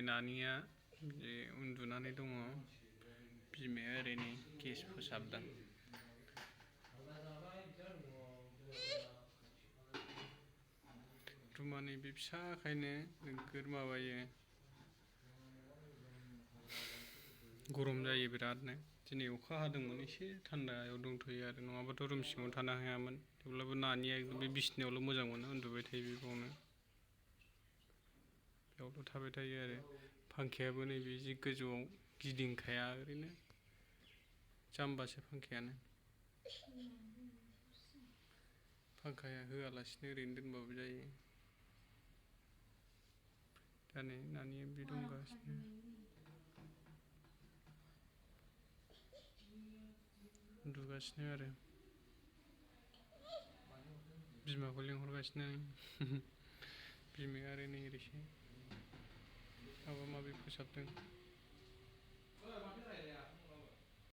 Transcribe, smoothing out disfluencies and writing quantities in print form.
नानिया बिदि उन्दुनानै दङ, बिमाया ओरैनो गेस फोसाबदों। रुमा नैबे फिसाखायनो नोगोर माबायो, गरम जायो बिरादनो। दिनै अखा हादोंमोन, एसे थान्दायाव दंथ'यो आरो, नङाबाथ' रुम सिङाव थानो हायामोन। थेवब्लाबो नानिया बे बिसिनायावल' मोजां मोनो, उन्दुबाय थायो बेयावनो। बेयावल' थाबाय थायो आरो। फांखायाबो नैबे जि गोजौआव गिदिंखाया, ओरैनो जाम्बासो फांखायानो। फांखाया होआलासिनो ओरैनो दोनबाबो जायो। दा नै नानिया बि दंगासिनो। उन्दुगासिनो आरो। बिमाखौ लिंहरगासिनो। बिमाया आरो नै ओरैसो माबा माबि फोसाबदों।